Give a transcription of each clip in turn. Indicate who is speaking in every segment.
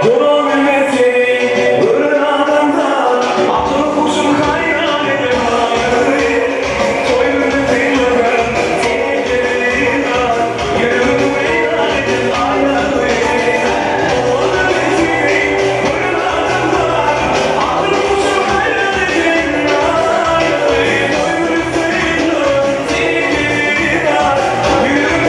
Speaker 1: Dura bilmez seni gören adamlar, Akyl huşum haýran eder aýy. Toý güni synladym seni jeneýler, Ýüregimi weýran eden aýaly. Owadan seni gören adamlar, Akyl huşum haýran eder aýy. Toý güni synladym seni jeneýler, Ýüregimi.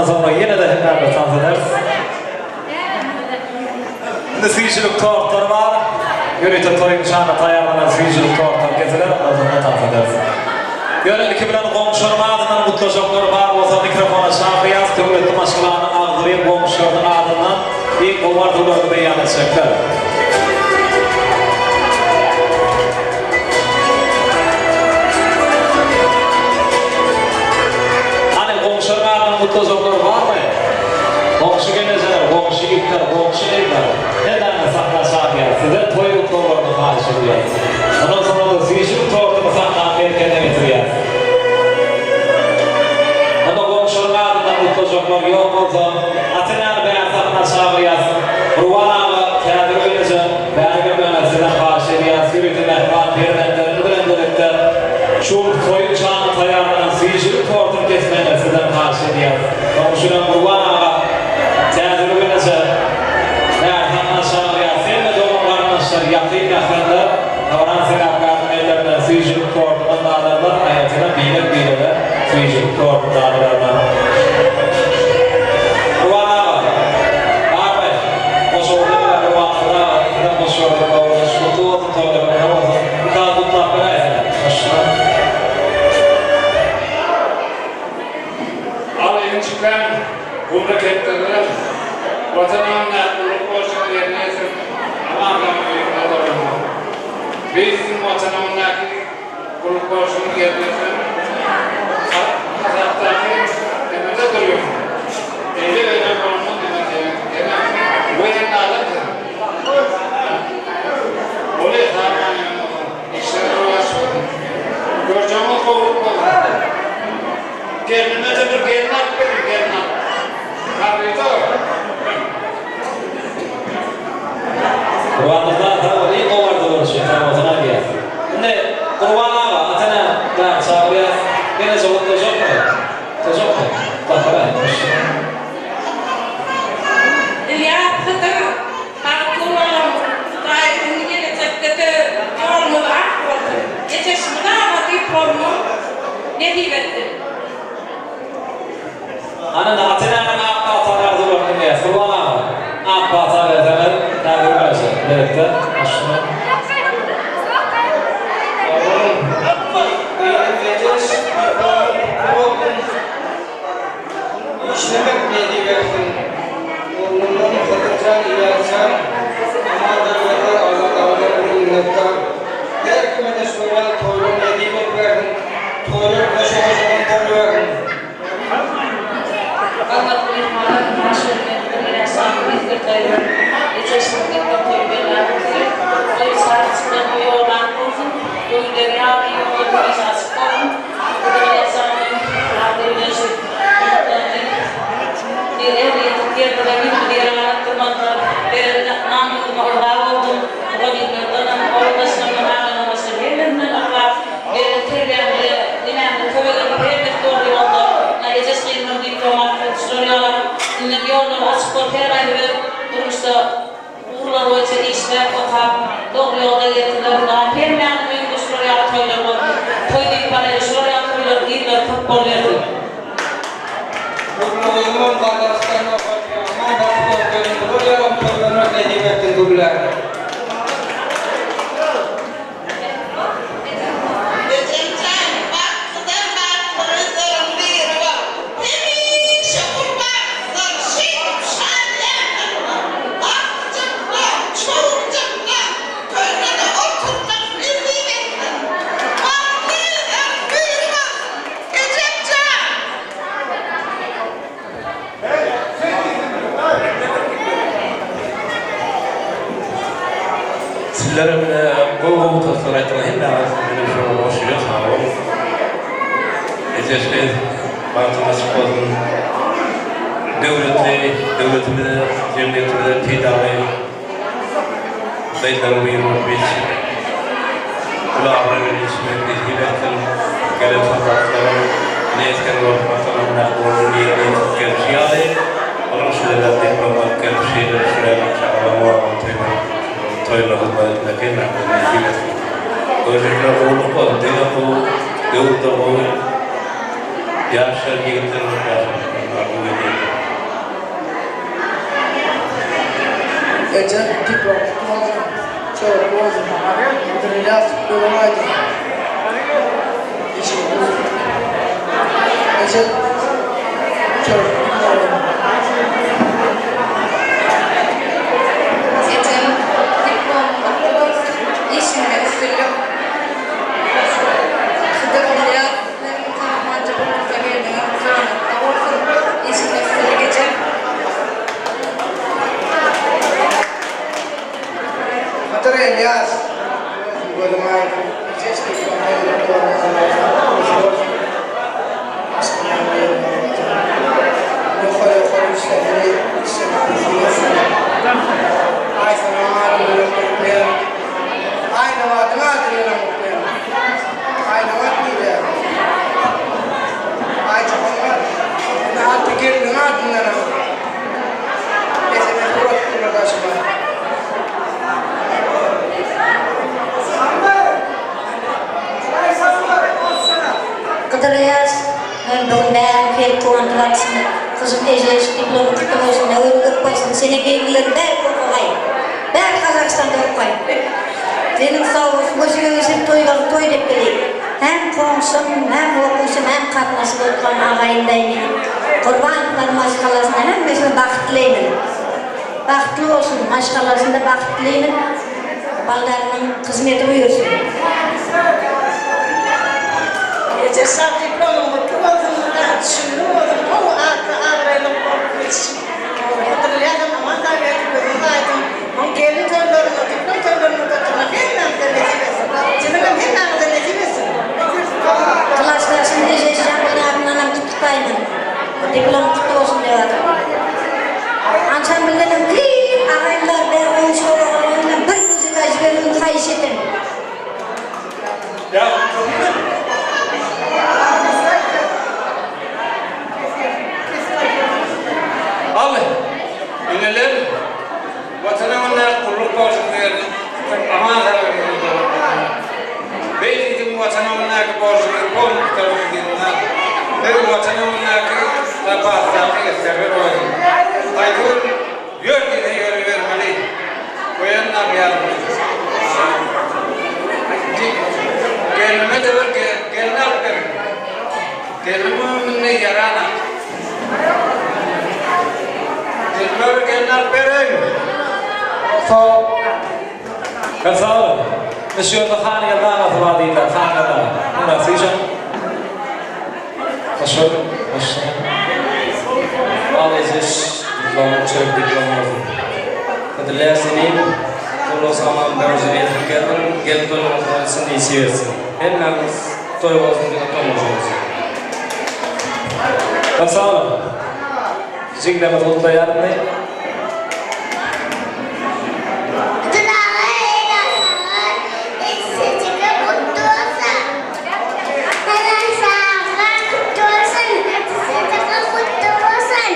Speaker 2: Ondan soňra ýene-de hemmämiz tans ederis. Indi süýjülik tortlary bar. Ýörite toýuň şanyna taýýarlanan süýjülik tortlary kesiler, ondan soňra tans ederis. Ýöne ilki bilen goňşularyň adyndan gutlajaklar bar bolsa mikrofona çagyrýas, döwletli maşgalanyň agzybir goňşularynyň adyndan iň gowy arzuwlaryny beýan etjekler. Hany goňşularyň adyndan gutlajaklar barmy? Goňşy gelnejeler, goňşy ýigitler, goňşy gyzlar, hemmäňizi sahna çagyrýas, size toý gutlaglaryny haýyş edýäs. Ondan soňra-da süýjülik tortuny sahnanyň merkezine getirýäs. Onda goňşularyň adyndan gutlajaklar ýok bolsa, Ata-enäni bäri sahna çagyrýas. Gurban aga, Täzegül eje, bäri gelmegiňizi sizden haýyş edýäs. Ýörite mähriban perzentleriňiz bilen bilelikde şu gün toýuň şanyna taýýarlanan süýjülik tortuny kesmegiňizi sizden haýyş edýäs. Goňşulam Gurban aga, Täzegül eje, bäri sahna çagyrýas. Hemme dogan-garyndaşlar, ýakyn-ýakynlar Nowran sebäpkäriň ellerinden süýjülik tortuny dadarlar, aýratynam birek-birege süýjülik tortuny dadyrarlar. Gurban aga, barmy? Goşawurda bilen Gurbanguly aga, sizem goşuberdik gowulyş, gutly bolsun toýlaryňyz bolsun. Bir saz gutlap beräýsene. Goşuna.
Speaker 3: Al inçikän gumly kepderiler Watan öňündäki gulluk borjuny ýerine ýetirip, aman-aman öýüňize dolanyň. Biz siziň Watan öňündäki gulluk borjuňyzy ýerine ýetiren hasapdaky nemede durýuň. Eýle-beýle bolanyňyz neme diýeňiz, ýene woýenny adam siz. Bolýa, sag boluň ýöne bolsa. Işler rowaç bolsun. Görjegiňiz gowulyk bolsun. Gelnime-de bir gelin alyp beriň, gelin alyp. Garryda.
Speaker 2: Gurbanmyrat sag bol iň gowy arzuwlar üçin sag bolsun aýdýas. Indi Gurban aga ata-ene bäri çagyrýas. Ýeneje gutlajakmy? Gutlajakmy? Gutlasaň hoş.
Speaker 4: Ylýas Hydyr bagtly boluň Hudaý indi gelejekde-de ýoluňyz ak bolsun Ejeşimiz aga diplomyny nesip etsin.
Speaker 2: Ana ata-enäniň ak pata arzuwlaryny diňleýäs Gurban aga ak pata berseňiz täze güneşe bilelikde hoşuna.
Speaker 5: Oglum, gyzym Ejeş diplomyň gutly bolsun. Işlemek nesip etsin. Oglumdan Satyrjan Ylýasjan Aman Döwletler Allatagaladan uly minnetdar. Her kime-de şular ýaly toýlar nesip edibersin. Toýlar goşa-goşadan bolubersin.
Speaker 6: Hormatly myhmanlar, ýaşuly Ylýas aga bizdir toýlar Ejeşiň diplom toýy belläp ötdi. Toý sag çykan bu ýol ak bolsun, göwünleri ýaly ýollar hemişe açyk bolsun. Hydyr Ylýas aganyň ady bilen şu umytlaryny bir er ýetip geldiler, ýüzümizi ýere garatdyrmadylar. Beren nan-duzuma yrza boldum. Mugallymlardanam, obadaşlarymdan, agaň-obaşlar hemmesinden yrza. Beren terbiýämize, nemämize kömek edip, hemmesi dogry ýolda. Ynha, Ejeş gyzymyň diplom alyp, şular ýalam indem ýollary açyk bolup, her aýry öz durmuşda ugurlary boýunça işläp, okap, dogry ýolda gezsinler. Hudaýym hemmäniň öýünde şular ýaly toýlar bolsun. Toý diýip baraýly, şular ýaly toýlar yzlary köp bolubersin.
Speaker 5: Gürrüňi gyzymam Gazagystanda okatýar. Aman bagtly bolup gelin bular ýalam toýlamak nesip etsin gürläne.
Speaker 4: Ejemjan, bagtlydan bagtly gyzlaryň biri bol. Hemişe gurbansyzlar şeýdip şadyýan durma. Agtyjaklar, çowluklar törde-de oturmak nesip etsin. Bagtly gyzlaryň biri bol. Ejemjan!
Speaker 7: Sizlerem gowy gowy tostlar aýtdyňyz hemmäňiz menem şoňa goşulýan sag boluň. Ejeş gyz bagtyň açyk bolsun. Döwletli döwletimize jemgyýetimize peýdaly gyzlaryň biri bolup ýetişip uly abraý bilen ýetişmek nesip etsin. Gelen sowgatlaryň ine esger bolup watanyndaky borjuny ýerine ýetirip gelşi ýaly onuň şeýle diplom alyp gelip şeýle şular çagalar goragyny toýlar toýuna hyzmat etmek hemmämize nesip etsin. Görjekler gowulyk bolsun diňe gowy döwürde gowy ýaşlar ýigitler bolup ýaşamaklaryny arzuw edýän.
Speaker 5: Ejem diplom kutly bolsun, çörekli bolsun. Hydyr Ylýas gözüň aýdyň. Işiň uzyn. Ejem çörekli günler bolsun.
Speaker 8: Ejem diplomyň gutly bolsun, işiňde üstünlik. Hydyr Ylýas hem Salamanja gullukda gelniňiz ganatda bolsun, işiňde üstünlik ejem.
Speaker 5: Hydyr Elýas, gözüň aýdyň, eje diplom berlen bolsun. Maşgalaň ýerine bolsun. Ýokary ýokary işlerine işlemek nesip etsin. Aýsanaň ady bilen gutlaýan. Aýnabadyň ady bilen gutlaýan. Aýnabat diýilýär. Aýjahan ine hatda gelniň adyndanam sms ugradypdyrlar daşyma.
Speaker 9: Gydyr Ylýas, men bu gün bärim gelip guwandyp atyşyna. Gyzym eje şu diplomyň kutly bolsun, ömrüň köp bolsun, seni geňgilerin bäri okaý. Bäri Gazagystanda okaý. Seniň sag bolsun, gözüňe girsin toý bagy toý dep geleýin. Hem goňşym, hem okuwçym, hem gatnaşyp oturan agaýyndaý meniň. Gurbanowlar maşgalasyna hemmesine bagt dileýmin. Bagtly bolsun, maşgalasynda bagt dileýmin. Baldarynyň hyzmeti buýursyn.
Speaker 4: Eje sag diplomyň gutly bolsun mydam şümlüň bolsun gowy atly abraýly bolup ýetişip Hydyrylýadam aman sag geldi gözüňiz aýdyň muň gelin toýlarynda diplom toýlarynda oturmak hemmämize nesip etsin siziňem hemmäňize nesip etsin.
Speaker 9: Klasdaşym Eje Jamyň adyndanam gutluklaýmyn. Diplom gutly bolsun diýip atyr. Ansambldenem kyn agaýynlar bä goňşy obalaryndan bir muzika jibermegini haýyş etem.
Speaker 3: Al, eneler, Watana öňündäki gulluk borjuňyzy ýerine ýetirip, aman sag öýüňize dolanyp geliň. Beýik ýigidiň Watan öňündäki borjuňyzy doly gutardyňyz diýdim-ä. Siz Watan öňündäki zapasdaky esgerler goýduň. Aýgül, ýör diýse ýöribermeli. Goýan nagýarmy? Gelnime-de bir gelin alyp beriň. Gelnimiň öňünde ýaranak. Gelnime bir gelin alyp bereýin.
Speaker 2: Sag bol. Sag bol. Ine şu ýerde Hangeldi agasy bar diýdiler. Hangeldi aga. Muňa süýjem. Hoş gördük. Hoş
Speaker 5: Al ejeş diplomyň çörek diplomy bolsun. Hydyrlaýar seni Gullugy saman borjuny ýetirip geldiň. Gelin toýuňyz bolsun nesip etsin. Hemmämiz toý bolsun diňe tomaşa bolsun.
Speaker 2: Köp sag boluň. Jiglerimizi gutlaýaryn indi.
Speaker 10: Hydyr aga Eýran aga Eşejige gutly bolsun. Eýran aga gutly bolsun. Eşejige gutly bolsun.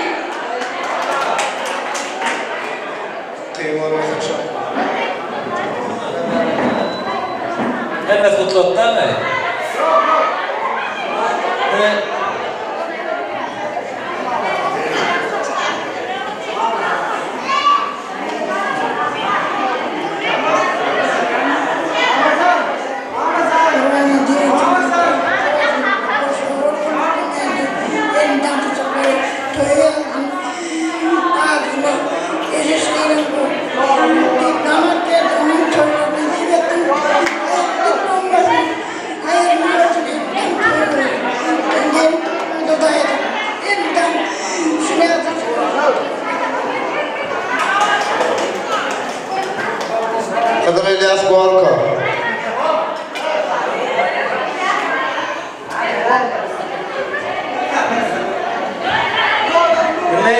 Speaker 5: Kyn bolmasa şo.
Speaker 2: Hemmesi gutlady dämi? Ine.
Speaker 11: Hydyr Elýas Gorko.
Speaker 2: Indi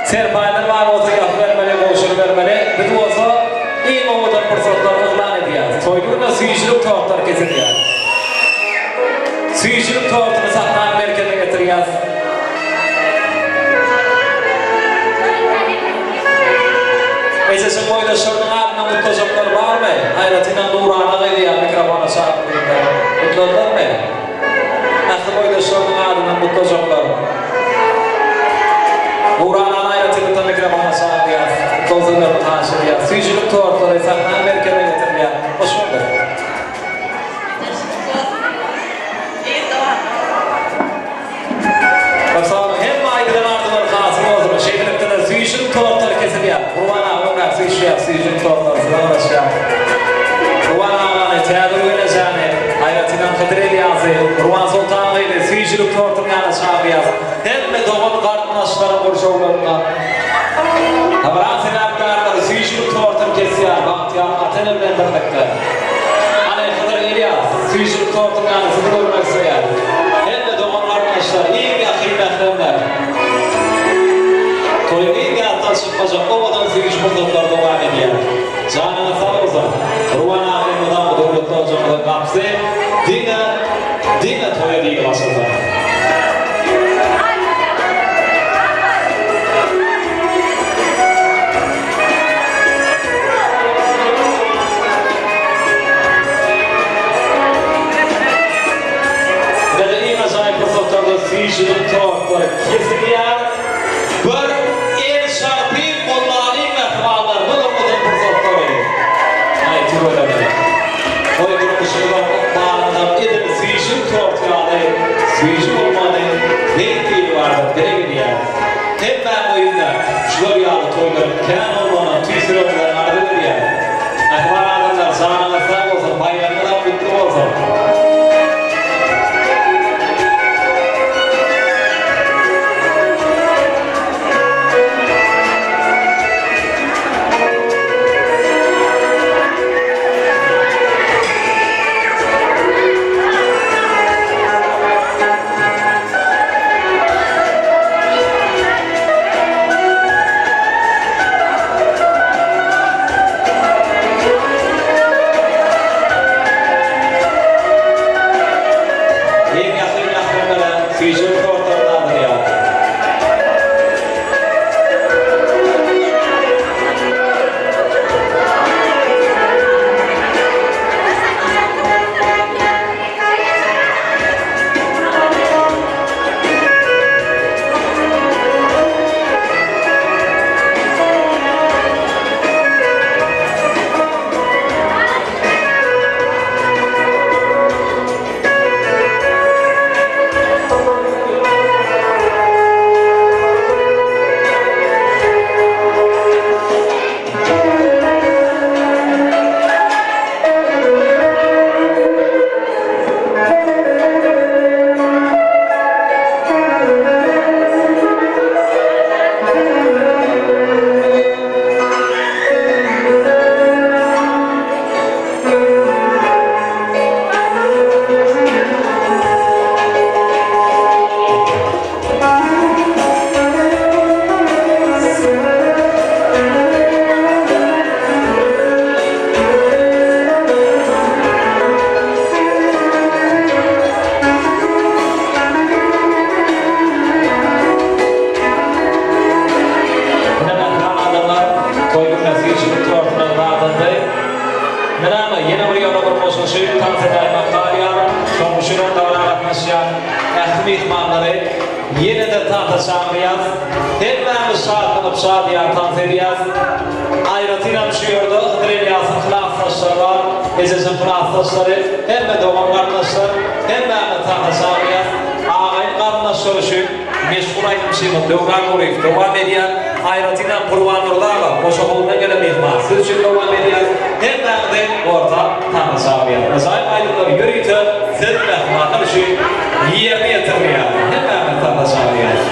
Speaker 2: serpaýlar bar bolsa ýapybermeli, gowşurybermeli. Biz bolsa iň owadan pursatlary yglan edýäris. Toýly günde süýjülik tortlary kesilýär. Süýjülik tortuny sahnanyň merkezine getirýäs. Ejeşiň boýdaşlarynyň adyndan gutlajaklar barmy? Aýratynam Nurana gyzy ýa mikrofona çagyryp diýdiler. Gutladylarmy? Ähli boýdaşlarynyň adyndan gutlajaklar. Nuranany aýratynlykda mikrofona çagyrýas. Gutlag sözlerini. çagyrýas. Süýjülik tortlary sahna merkezine getirilýär. Hoş gördük. Köp sag boluň. Hemme aýdylan arzuwlar hasyl bolsun. Şeýlelikde-de süýjülik tortlary kesilýär. Gurban aga öňräk süýşýär, süýjülik tortlary size garaşýar. Gurban agany, Täzegül enejäni, aýratynam Hydyr Elýasy, Gurban Soltan gyzy süýjülik tortunyň ýanyna çagyrýas. Hemme dogan-garyndaşlaryň gurşawlarynda Dabaraň sebäpkärleri süýjülik tortuny kesýär, Bagtyýar ata-ene bilen birlikde. Hany, Hydyr Elýas, süýjülik tortunyň ýanynda sizi görmek isleýär. Hemme dogan-garyndaşlar, iň ýakyn mähremler. Toýuň iň ýatdan çykmajak owadan süýji pursatlary dowam edýär. Janyňyz sag bolsun! Gurban aga elmydama döwletli ojagyňyzyň gapysy diňe diňe toýa diýlip açylsyn! Ine-de iň ajaýyp pursatlarda süýjülik tortlary kesilýär. Bir el çarpyp gollalyň mähribanlar bu owadan pursatlary. Aý tüweleme. Toý durmuşyňyzam ykbalyňyzam edil süýjülik torty ýaly süýji bolmagyny beýik Biribardan dileg edýäris. Hemmäň öýünde şular ýaly toýlaryň kän bolmagyny tüýs ýüregimizden arzuw edýäris. Mähriban adamlar janyňyz sag bolsun, baýramyňyzam gutly bolsun. Iň ýakyn mähremlere süýjülik tortlaryny dadyrýar. Ine mähriban adamlar, toý gününe süýjülik tortunyň dadyndy. Menama ýene bir ýola bir goşulyşyp tans edäýmek galýar. Şonuň üçinem dabara gatnaşýan ähli myhmanlary ýene-de tansa çagyrýas. Hemmämiz şatlanyp şadyýan tans edýäs. Aýratynam şu ýerde Hydyr Elýasyň klasdaşlary bar, Ejejeň klasdaşlary, hemme dogan-garyndaşlar, hemmämiz tansa çagyrýas. Agaýyn garyndaşlar üçin meşhur aýdymçymyz Döwran Nuryýew dowam edýär. Aýratynam Gurban Durdy aga, Goşahowuzdan gelen myhman, siz üçin dowam edýär. Hemmäňizi orta tansa çagyrýas. Ajaýyp aýdymlar ýörite siz mähribanlar üçin ýerine ýetirilýär. Hemmäňizi tansa çagyrýas.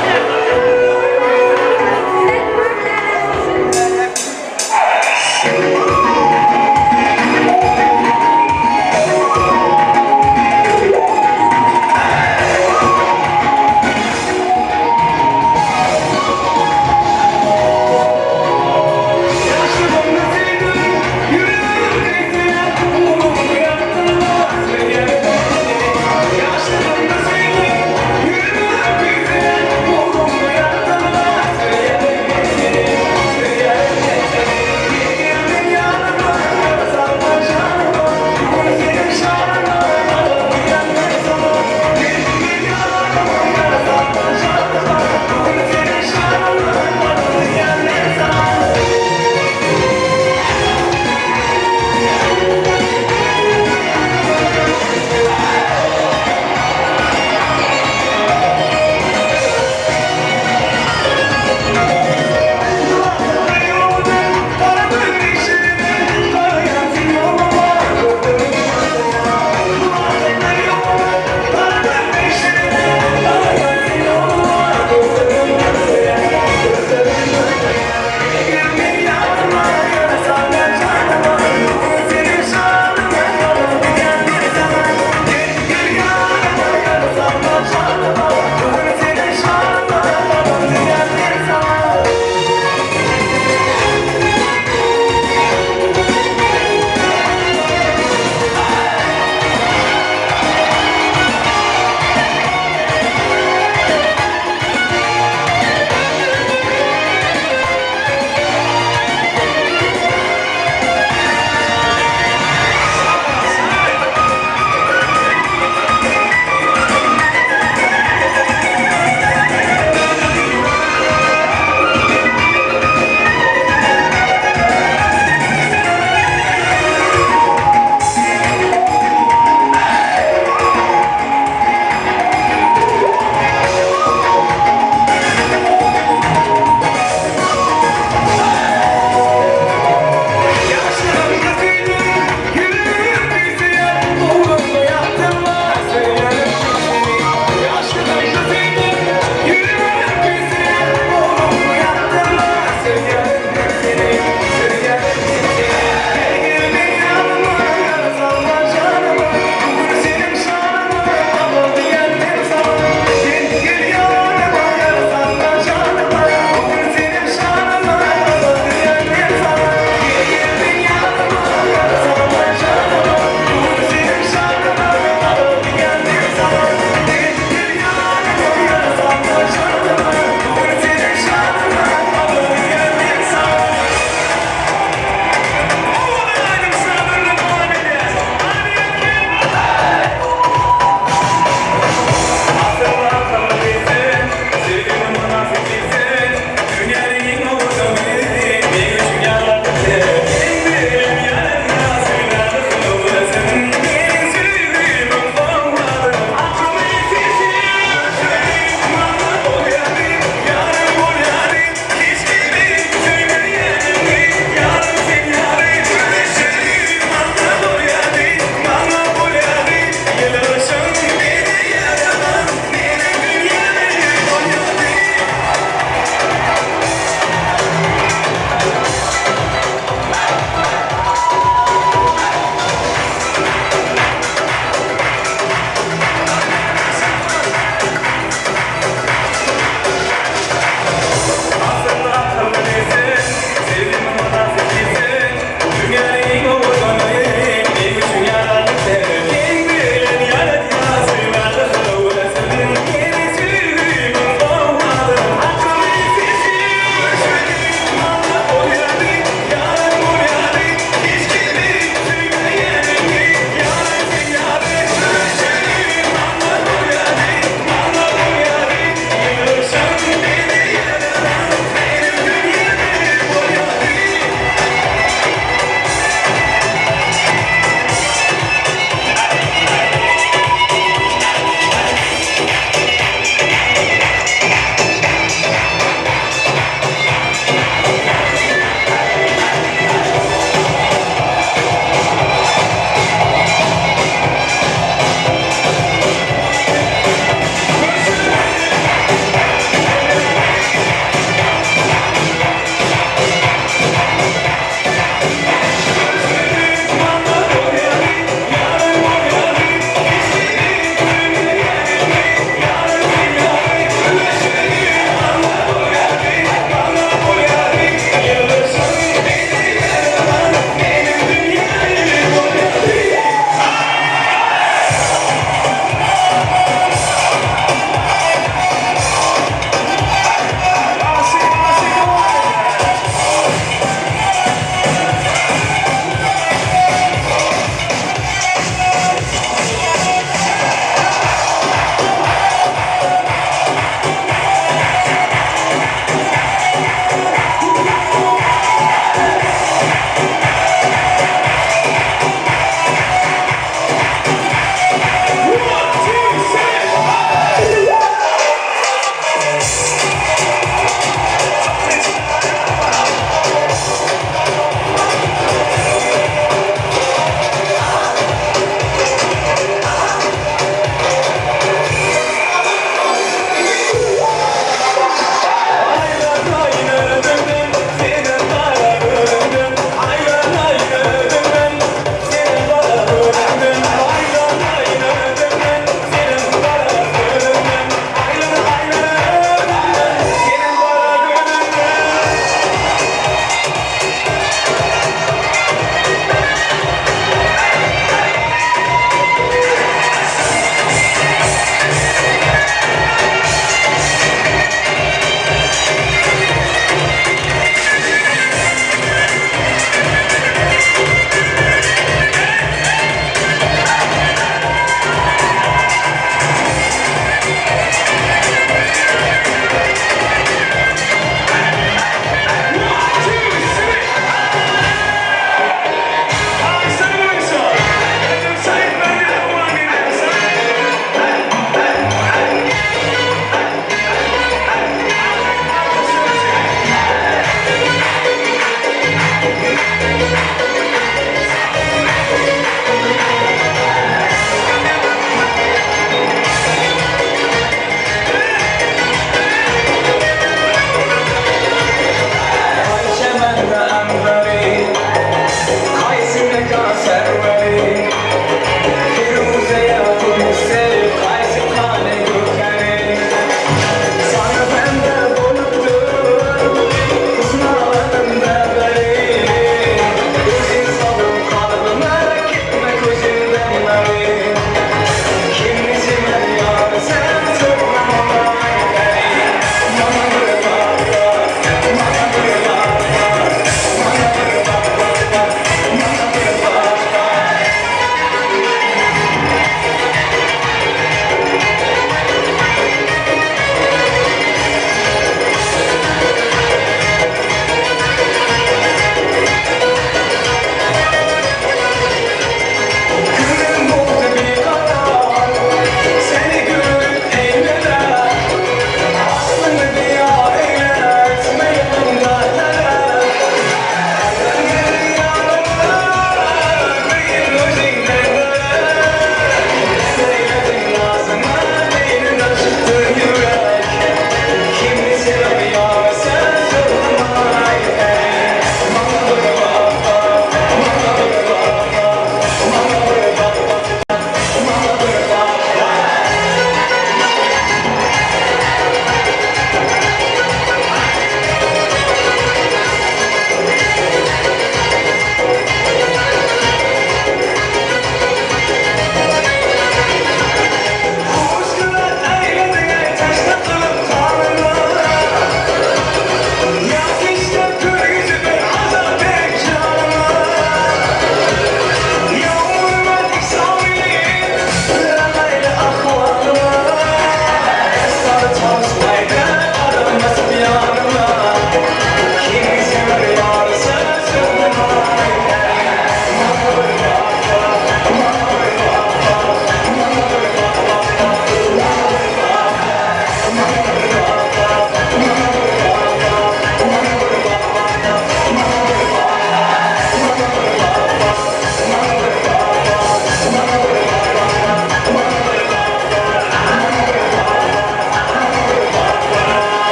Speaker 1: Ýaşlygymda söýdüm, ýüregim gyýsa, Urup ýatdym.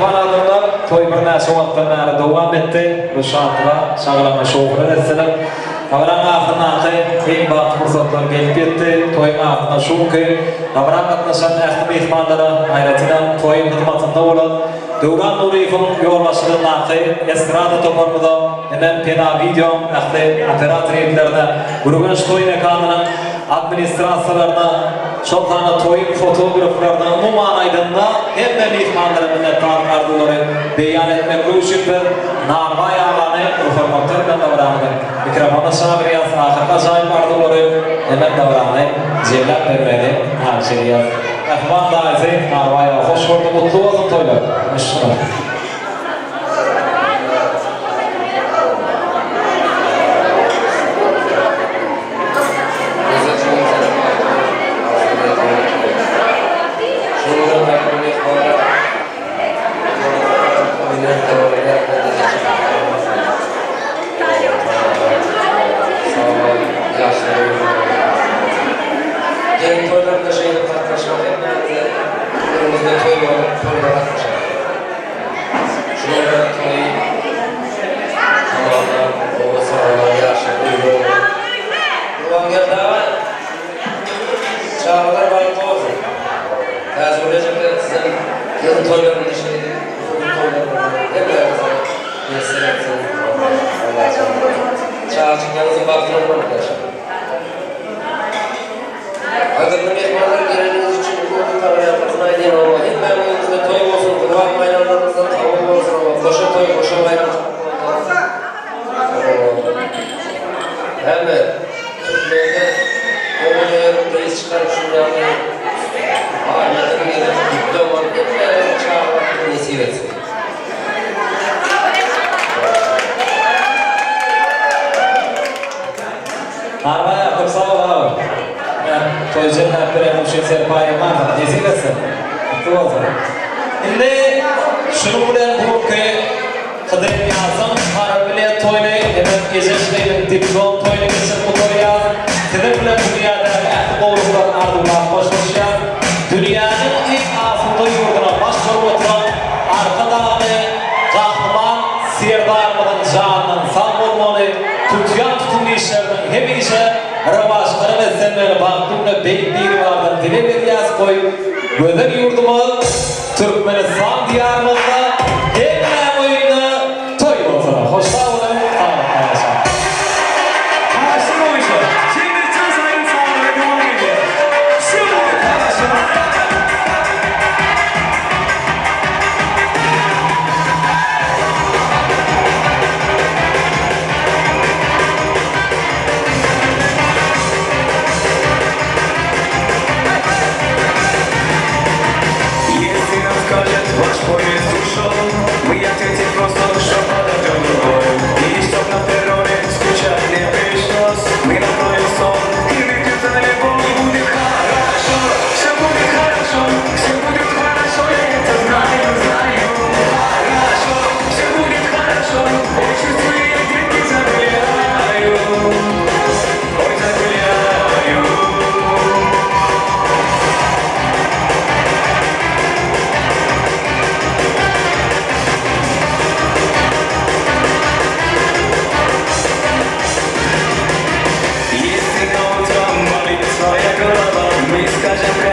Speaker 2: Mähriban adamlar, toý birnäçe wagtdan bäri dowam etdi. Bu şatlyga, şagalaňa şowhun etseler. Dabaraň ahyryndaky iň bagtly pursatlar gelip ýetdi. Toýuň ahyrynda şu günki dabara gatnaşan ähli myhmanlara, aýratynam toýuň hyzmatynda bolan Döwran Nuryýewiň ýolbaşçylygyndaky estrada toparymyza hemem Pena Wideoň ähli operator ýigitlerine, Gürgenç toý mekanynyň administrasiýalaryna, şol sanda toýuň fotograflaryna, umuman aýdanda, hemme myhmanlara minnetdarlyk arzuwlary beýan etmeklik üçin biz Narbaý agany uly hormatlar bilen dabaramyzyň mikrofonyna çagyrýas, ahyrky ajaýyp arzuwlary hemem dabarany jemläp bermegini haýyş edýäs. Mähriban daýysy Narbaý aga hoş gördük, gutly bolsun toýlar! Muşduna.
Speaker 12: Tamamlan oba sagalan ýaşlar öýli boldy. Gurbangeldi aga çagalar bagtly bolsun. Täjigül ejeke sizem gelin toýlarynda şeýdip uly toýlarynda hemmäňize miýesser etsin. Allajan çagajyklaryňyzyň bagtyna guwanyp ýaşaň. Gadyrly myhmanlar geleniňiz üçin uly taňryýalkasyn aýdýan oba hemmäň öýüňizde toý bolsun gurban baýramlaryňyzam kabul bolsun oba goşa toý goşa baýram bolsun oba näme türkmende ogul öýerip gyz çykaryp şun ýaly aýladyň gelip diplom alyp hemmäňiziň çaga bagtyny nesip etsin.
Speaker 2: Armaýa köp sag bol aga. Ine toý jemläp bereniň üçin serpaý ýygnaýsyn. Nesip etsin. Gutly bolsun. Indi şunuň bilen bu günki Hydyr Nyýazyň harby bilet toýuny hemem Ejeş gyzyň diplom toýuny geçirip gutarýas. Siziň bilen dünýädäki ähli gowulyklary arzuwlap hoşlaşýas. Dünýäniň iň asuda ýurduna baş bolup oturan Arkadagly Gahryman Serdarymyzyň janynyň sag bolmagyny, tutýan tutumly işleriniň hemişe rowaçlara beslenmegini bagtly güne Beýik Biribardan dileg edýäs, goý, gözel ýurdumyz Türkmenistan Diýarymyzda hemmäň öýünde toý bolsun! Hoş sag boluň, saglykda ýaşaň!
Speaker 1: Garaşly boýunça jemgyýetçilik saýlaw sanlary dowam edýär. Wsё будет хорошо! Если нам скажет ваш поезд ушел, мы ответим просто, что подождем другой. И чтоб на перроне скучать не пришлось, мы накроем стол и выпьем за любовь. И будет хорошо, все будет хорошо, все будет хорошо, я это знаю, знаю. Хорошо, все будет хорошо, ой, чувствую, я детки загуляю, ой, загуляю. Если на утро болит твоя голова, мы скажем.